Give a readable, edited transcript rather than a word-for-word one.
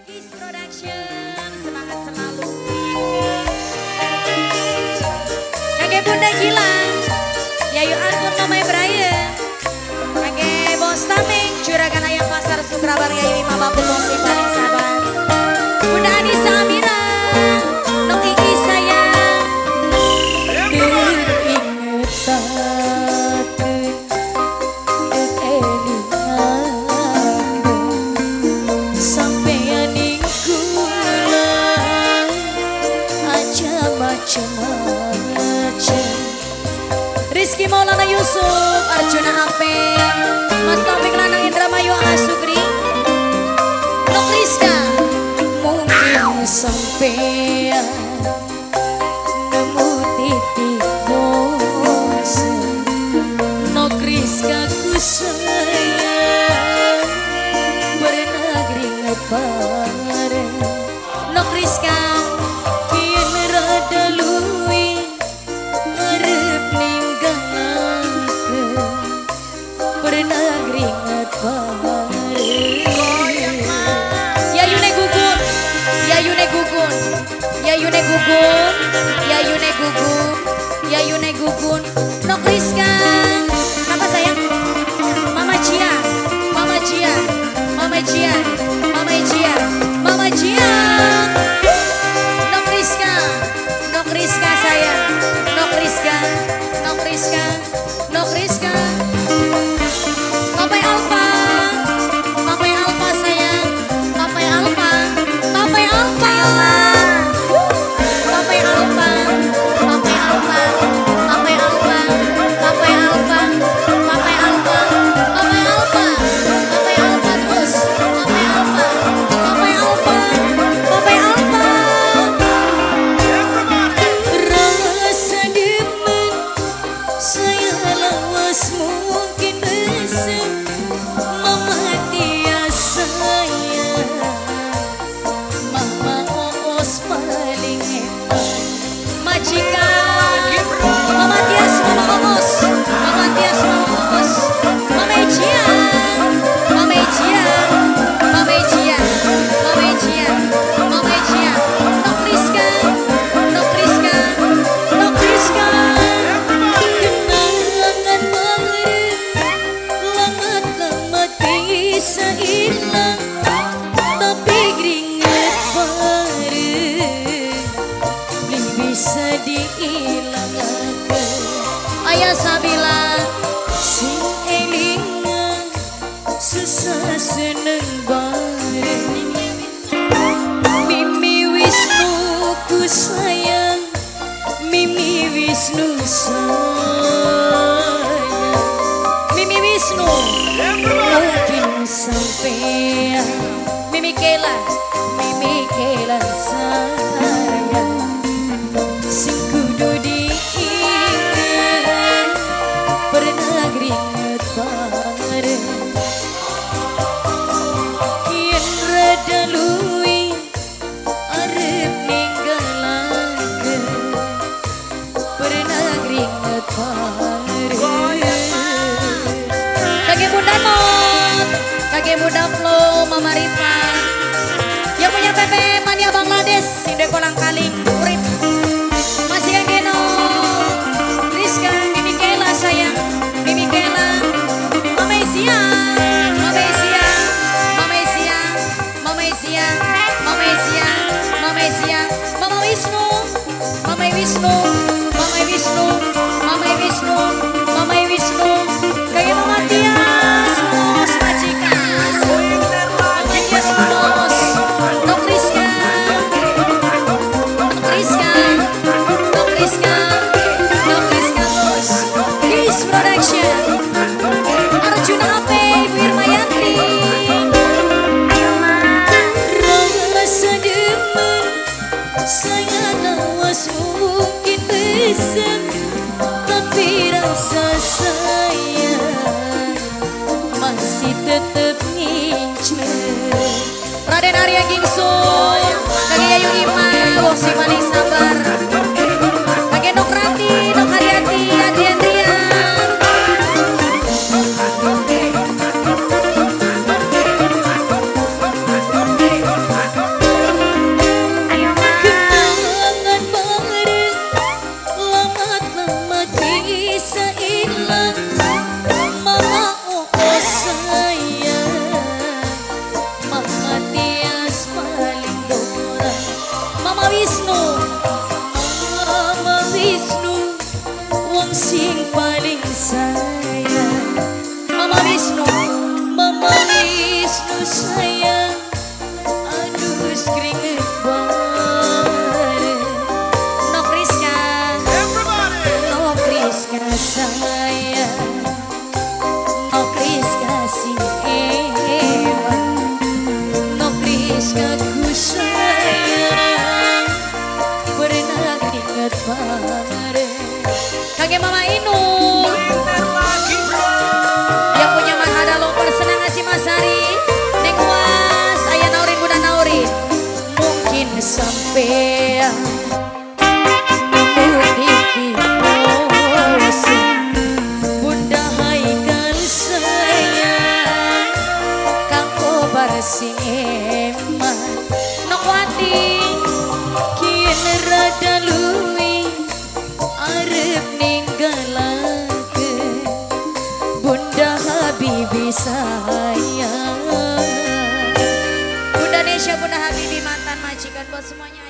Kiss Production, semangat selalu. Kakek Bunda Gilang, Yayu Anggun, Mamai Brian, Kakek Bos Tameng, Juragan Ayam Pasar Sukrabar, Yayu Imam Bapu Bos paling sabar, Bunda Anissa Amira, Nok Iki sayang, Ingetaken elingaken sampeyan ing kula aja macem-macem. Rizky Maulana Yusuf, Arjuna Ape, Mas Taufik Lanang Indramayu Asugri, Nok Rizka, Mungkin sampeyan nemu titik bosen. Nok Rizka ku sayang pernah gringet bareng. Nok Rizka, Yen rada luwi arep ninggalaken pernah gringet bareng. Yayune Gugun, Yayune Gugun, Yayune Gugun, Yayune Gugun, Yayune Gugun, Nok Rizka, apa sayang? Mama Cia, Mama Cia, Mama Cia, Mama Cia, Mama Cia, Nok Rizka, Nok Rizka sayang, Nok Rizka, Nok Rizka, Nok Rizka, Papai Alfa, Papai Alfa sayang, Papai Alfa, Papai Alfa, Papai Alfa, Papai Alfa, Papai Alfa, Papai Alfa, Papai Alfa, Papai Alfa, Papai Alfa terus, Papai Alfa, Papai Alfa, Papai Alfa. Rasa demen saya lawas mungkin besar. Mama Tia sayang, Mama Oos paling hebat. Majikan Mama Tias, Mama Oos, Mama Tias, Mama Oos, Mama Cia, Mama Cia, Mama Cia, Mama Cia, Mama Cia, Nok Rizka, Nok Rizka, Nok Rizka. Kenangan bareng lamat-lamat bisa hilang, tapi gringet bareng beli bisa dihilangkan. Ayah Sabila, Sing elingan susah seneng bareng. Mimi Wisnu ku sayang, Mimi Wisnu sayang. Mimi Wisnu, Mungkin sampean Mimi Kela, Mimi Kela sayang, sing kudu diinget pernah gringet bareng. Yen rada luwi arep ninggalaken pernah gringet bareng. Kakek Bunda Not, Kakek Bunda Flo, Mama Rifa, yang punya Pepe Mania Bangladesh, Sinde Kolang Kaling, Urip, masih yang Geno, Rizka, Mimi Kela sayang, Mimi Kela, Mama Isia, Mama Isia, Mama Isia, Mama Isia, Mama Isia, Mama Isia, Mama Wisnu, Mama Wisnu, Mama Wisnu, Mama Wisnu, Mama Wisnu, kayak Mama Tias, Mos majikan, Mama Tias Mos, Nok Rizka, Nok Rizka, Nok Rizka, Nok Rizka Mos, Kiss Production, Arjuna Ape, Ibu Irmayanti. Rasa demen saya lawas mungkin besar, tapi rasa sayang masih tetep nginceng. Raden Arya Gingsul, Kakek Yayu Ima, Wong si paling sabar. Kakek Nok sing paling sayang. Mama Wisnu. Mama Wisnu sayang, adus keringet bareng. Nok Rizka. Nok Rizka sayang, Nok Rizka sing ewan, Nok Rizka ku sayang, pernah keringet bareng. Kakek Mama Inul. Yang punya Mahada Loper senang ngasih Masari. Neng Was, Ayah Naurin, Bunda Naurin. Mungkin sampean nemu iki bosen. Bunda Haikal sayang, Kang Kobar sing eman. Nok Wati. Kien rada luwi arep ninggalaken Bunda Habibi sayang. Bunda Nesya, Bunda Habibi, mantan majikan buat semuanya.